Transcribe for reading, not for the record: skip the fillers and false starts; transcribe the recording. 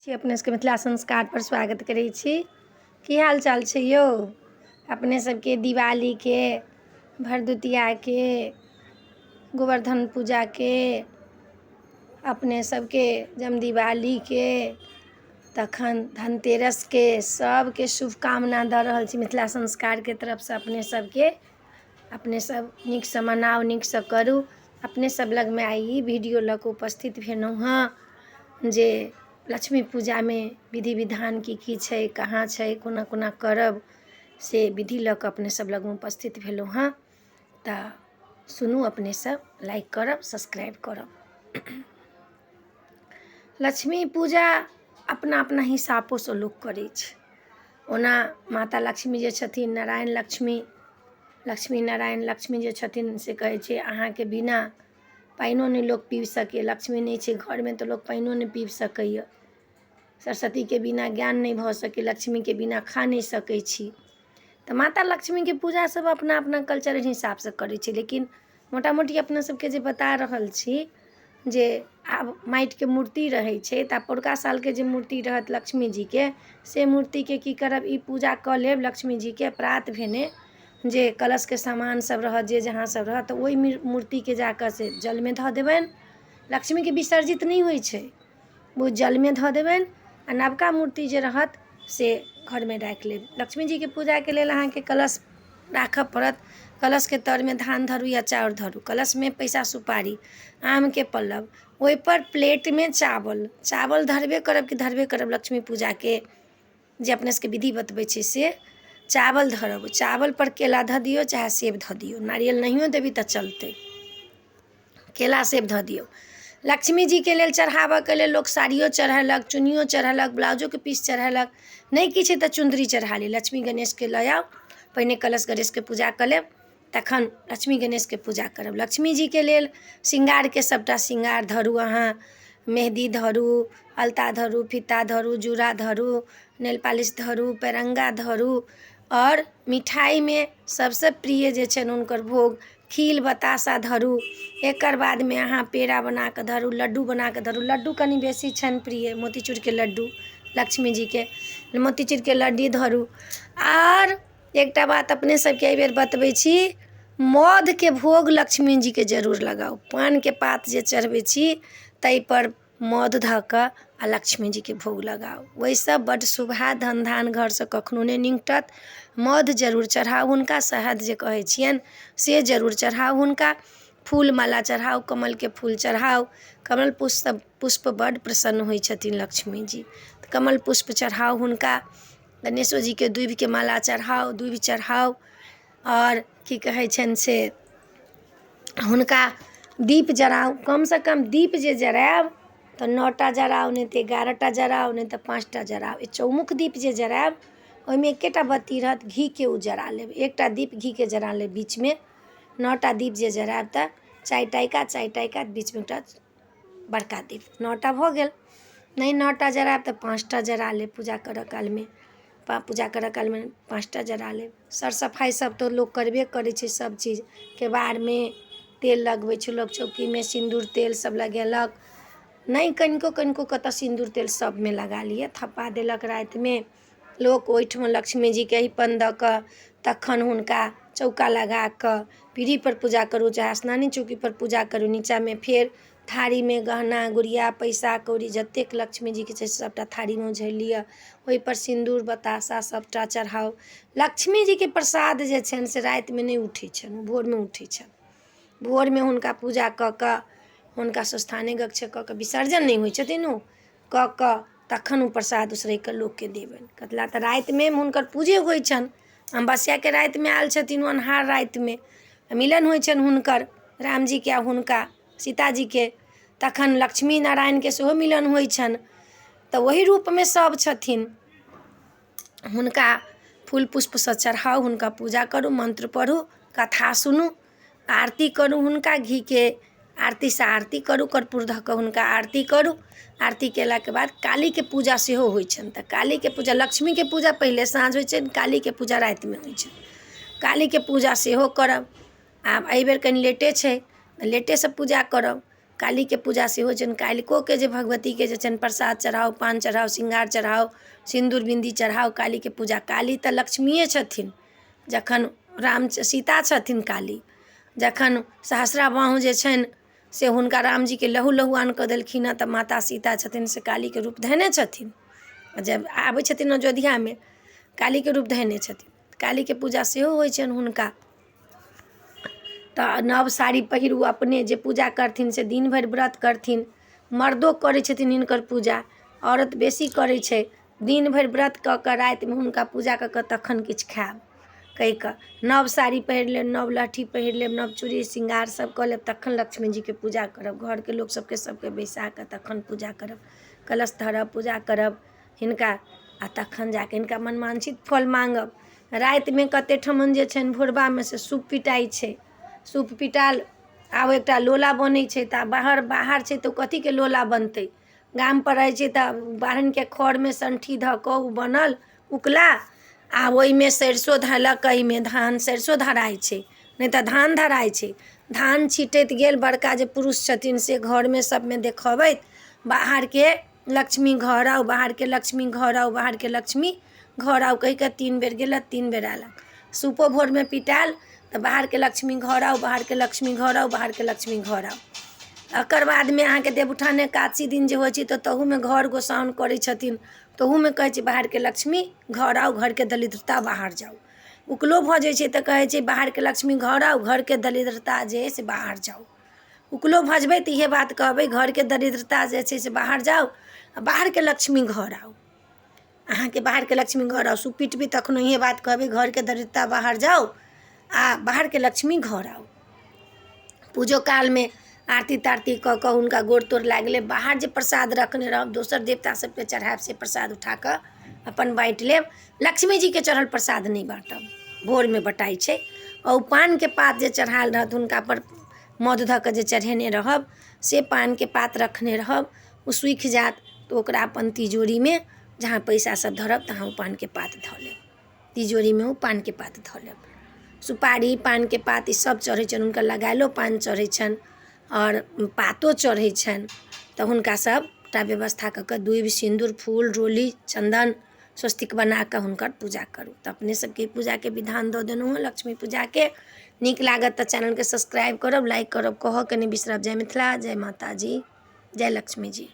छी अपने सबके मिथिला संस्कारपर स्वागत करै छी। की हाल चाल छै यौ? अपने सबके दिवालीके, भरदुतियाके, गोवर्धन पूजाके, अपने सबके जमदिवालीके, तखन धनतेरसके सबके शुभकामना दऽ रहल छी मिथिला संस्कारके तरफसँ अपने सबके। अपने सब नीकसँ मनाउ, नीकसँ करू। अपने सब लगमे आइ ई वीडियो लऽ कऽ उपस्थित भेलहुँ हँ जे लक्ष्मी पूजामे विधि विधान की की छै, कहाँ छै, कोना कोना करब, से विधि लऽ कऽ अपने सब लगमे उपस्थित भेलहुँ हँ। तऽ सुनू अपने सब, लाइक करब, सब्सक्राइब करब। लक्ष्मी पूजा अपना अपना हिसाबोसँ लोक करै छै। ओना माता लक्ष्मी जे छथिन, नारायण लक्ष्मी, लक्ष्मी नारायण लक्ष्मी जे छथिन, से कहै छै अहाँके बिना पानिओ नहि लोक पीब सकैए। लक्ष्मी नहि छै घरमे तऽ लोक पानिओ नहि पीब सकैए। सरस्वतीके बिना ज्ञान नहि भऽ सकैए, लक्ष्मीके बिना खा नहि सकै छी। तऽ माता लक्ष्मीके पूजा सब अपना अपना कल्चर हिसाबसँ करै छै, लेकिन मोटा मोटी अपना सबके जे बता रहल छी जे आब माटिके मूर्ति रहै छै, तऽ आब पौरका सालके जे मूर्ति रहत लक्ष्मी जीके, से मूर्तिके की करब? ई पूजा कऽ लेब लक्ष्मी जीके। प्रात भेने जे कलशके सामान सब रहत, जे जहाँ सब रहत, तऽ ओहि मूर्तिके जाकऽ से जलमे धऽ देबनि। लक्ष्मीके विसर्जित नहि होइ छै, ओ जलमे धऽ देबनि आ नवका मूर्ति जे रहत से घरमे राखि लेब। लक्ष्मी जीके पूजाके लेल अहाँके कलश राखऽ पड़त। कलशके तरमे धान धरू या चाउर धरू, कलशमे पैसा, सुपारी, आमके पल्लव, ओहिपर प्लेटमे चावल, चावल धरबे करब कि धरबे करब। लक्ष्मी पूजाके जे अपने सबके विधि बतबै छी से चावल धरब, चावलपर केला धऽ दियौ चाहे सेब धऽ दियौ, नारियल नहियो देबै तऽ चलतै, केला सेब धऽ दियौ। लक्ष्मी जीके लेल चढ़ाबऽके लेल लोक साड़ियो चढ़ेलक, चुन्नियो चढ़ेलक, ब्लाउजोके पीस चढ़ेलक, नहि किछु तऽ चुन्दरी चढ़ा ली। लक्ष्मी गणेशके लऽ आउ, पहिने कलश गणेशके पूजा कऽ लेब, तखन लक्ष्मी गणेशके पूजा करब। लक्ष्मी जीके लेल श्रृंगारके सबटा श्रृंगार धरू, अहाँ मेहदी धरू, अलता धरू, फीता धरू, जूड़ा धरू, नेल पालिश धरू, पेरङ्गा धरू, आओर मिठाइमे सबसँ प्रिय जे छनि हुनकर भोग खील बताशा धरू। एकर बादमे अहाँ पेड़ा बनाकऽ धरू, लड्डू बनाकऽ धरू। लड्डू कनि बेसी छनि प्रिय, मोतीचूरके लड्डू, लक्ष्मी जीके मोतीचूरके लड्डू धरू। आर एकटा बात अपने सबके एहिबेर बतबै छी, मधके भोग लक्ष्मी जीके जरूर लगाउ। पानके पात जे चढ़बै छी ताहिपर मध धऽ कऽ आ लक्ष्मी जीके भोग लगाउ, ओहिसँ बड्ड शुभ हैत, धन धान घरसँ कखनो नहि निङ्गटत। मध जरूर चढ़ाउ हुनका, शहद जे कहै छियनि से जरूर चढ़ाउ हुनका। फूल माला चढ़ाउ, कमलके फूल चढ़ाउ। कमल पुष्प पुष्प बड्ड प्रसन्न होइ छथिन लक्ष्मी जी, तऽ कमल पुष्प चढ़ाउ हुनका। गणेशो जीके दूभिके माला चढ़ाउ, दूभि चढ़ाउ। आओर की कहै छनि से हुनका दीप जराउ। कमसँ कम दीप जे जरायब तऽ 9 टा जराउ, नहि तऽ 11 टा जराउ, नहि तऽ 5 टा जराउ। ई चौमुख दीप जे जरायब ओहिमे एकेटा बत्ती रहत घीके, ओ जरा लेब, एकटा दीप घीके जरा लेब बीचमे। 9 टा दीप जे जरायब तऽ 4 टा एकात, 4 टा एकात, बीचमे एकटा बड़का दीप, 9 टा भऽ गेल। नहि 9 टा जरायब तऽ 5 टा जरा लेब। पूजा करऽ कालमे, पूजा करऽ कालमे 5 टा जरा लेब। सर सफाइ सब तऽ लोक करबे करै छै। सब चीज केबाड़मे तेल लगबै छै लोक, चौकीमे सिन्दूर तेल सब लगेलक। नहि कनिको कनिको कतऽ सिन्दूर तेल सबमे लगा लिअ। थप्पा देलक रातिमे लोक ओहिठमा लक्ष्मी जीके अहिपन दऽ कऽ, तखन हुनका चौका लगा कऽ पीढ़ीपर पूजा करू चाहे स्नानी चौकीपर पूजा करू। नीचाँमे फेर थारीमे गहना गुड़िया पैसा कौड़ी जतेक लक्ष्मी जीके छै सभटा थारीमे ओझरि लिअ, ओहिपर सिन्दूर बताशा सभटा चढ़ाउ। लक्ष्मी जीके प्रसाद जे छनि से रातिमे नहि उठै छनि, भोरमे उठै छनि। भोरमे हुनका पूजा कऽ कऽ हुनका स्वस्थाने गक्ष कऽ कऽ, विसर्जन नहि होइ छथिन ओ कऽ कऽ, तखन ओ प्रसाद उसरगि कऽ लोकके देबनि। कथिला तऽ रातिमे हुनकर पूजे होइ छनि। अमावस्याके रातिमे आयल छथिन, ओ अन्हार रातिमे मिलन होइ छनि हुनकर रामजीके आ हुनका सीताजीके, तखन लक्ष्मी नारायणके सेहो मिलन होइ छनि, तऽ ओही रूपमे सभ छथिन। हुनका फूल पुष्पसँ चढ़ाउ, हुनका पूजा करू, मन्त्र पढ़ू, कथा सुनू, आरती करू। हुनका घीके आरतीसँ आरती करू, कर्पूर धऽ कऽ हुनका आरती करू। आरती कयलाके बाद कालीके पूजा सेहो होइ छनि, तऽ कालीके पूजा, लक्ष्मीके पूजा पहिले साँझ होइ छनि, कालीके पूजा रातिमे होइ छनि, कालीके पूजा सेहो करब। आब एहिबेर कनि लेटे छै तऽ लेटेसँ पूजा करब। कालीके पूजा सेहो होइ छनि। कालिकोके जे भगवतीके जे छनि, प्रसाद चढ़ाउ, पान चढ़ाउ, श्रृंगार चढ़ाउ, सिन्दूर बिन्दी चढ़ाउ, कालीके पूजा। काली तऽ लक्ष्मिए छथिन। जखन राम सीता छथिन काली, जखन सहस्रा बाहु जे छनि से हुनका रामजीके लहू लहुआन कऽ देलखिन हँ, तऽ माता सीता छथिन से कालीके रूप धेने छथिन। जब आबै छथिन अयोध्यामे, कालीके रूप धेने छथिन। कालीके पूजा सेहो होइ छनि हुनका। तऽ नव साड़ी पहिरू अपने, जे पूजा करथिन से दिन भरि व्रत करथिन। मर्दो करै छथिन हिनकर पूजा, औरत बेसी करै छै। दिन भरि व्रत कऽ कऽ रातिमे हुनका पूजा कऽ कऽ तखन किछु खायब कहि कऽ नव साड़ी पहिर लेब, नव लहठी पहिर लेब, नव चूड़ी श्रृंगार सभ कऽ लेब, तखन लक्ष्मीजीके पूजा करब। घरके लोक सभके सभके बैसा कऽ तखन पूजा करब, कलश धरब, पूजा करब हिनका, आ तखन जा कऽ हिनका मनवाञ्छित फल माँगब। रातिमे कतेक ठमन जे छनि भोरबामे से सूप पिटाइ छै। सूप पिटायल, आब एकटा लोला बनै छै। तऽ आब बाहर बाहर छै तऽ ओ कथीके लोला बनतै? गामपर रहै छै तऽ बारहनिके खढ़मे सण्ठी धऽ कऽ ओ बनल उपला, आ ओहिमे सरिसो धयलक। एहिमे धान सरिसो धराइ छै, नहि तऽ धान धराइ छै। धान छिटैत गेल बड़का जे पुरुष छथिन से घरमे सभमे देखबैत, बाहरके लक्ष्मी घर आउ, बाहरके लक्ष्मी घर आउ, बाहरके लक्ष्मी घर आउ कहि कऽ 3 बेर गेलथि, 3 बेर अयलथि। सूपो भोरमे पिटायल तऽ बाहरके लक्ष्मी घर आउ, बाहरके लक्ष्मी घर आउ, बाहरके लक्ष्मी घर आउ। एकर बादमे अहाँके देवउठान एकादशी दिन जे होइ छै, तऽ तहूमे घर गोसाउन करै छथिन, तहूमे कहै छै बाहरके लक्ष्मी घर आउ, घरके दरिद्रता बाहर जाउ। उपलो भऽ जाइ छै तऽ कहै छै बाहरके लक्ष्मी घर आउ, घरके दरिद्रता जे अइ से बाहर जाउ। उपलो भजबै तऽ इएह बात कहबै, घरके दरिद्रता जे छै से बाहर जाउ आ बाहरके लक्ष्मी घर आउ। अहाँके बाहरके लक्ष्मी घर आउ। सूप पिटबै तखनो इएह बात कहबै, घरके दरिद्रता बाहर जाउ आ बाहरके लक्ष्मी घर आउ। पूजो कालमे आरती तारती कऽ कऽ हुनका गोर तोर लागि लेब। बाहर जे प्रसाद रखने रहब, दोसर देवता सभके चढ़ायब, से प्रसाद उठा कऽ अपन बाँटि लेब। लक्ष्मीजीके चढ़ल प्रसाद नहि बाँटब। भोरमे बँटाइ छै। आ ओ पानके पात जे चढ़ायल रहत हुनकापर, मधु धऽ कऽ जे चढ़ेने रहब, से पानके पात रखने रहब, ओ सूखि जायत तऽ ओकरा अपन तिजोरीमे जहाँ पैसा सभ धरब तहाँ ओ पानके पात धऽ लेब। तिजोरीमे ओ पानके पात धऽ लेब। सुपारी, पानके पात, ईसभ चढ़ै छनि हुनकर। लगायलो पान चढ़ै छनि आओर पातो चढ़ै छनि। तऽ हुनका सभटा व्यवस्था कऽ कऽ दूबि, सिन्दूर, फूल, रोली, चन्दन, स्वस्तिक बना कऽ हुनकर पूजा करू। तऽ अपने सभके पूजाके विधान दऽ देलहुँ हेँ लक्ष्मी पूजाके। नीक लागत तऽ चैनलके सब्सक्राइब करब, लाइक करब, कहऽके नहि बिसरब। जय मिथिला, जय माताजी, जय लक्ष्मीजी।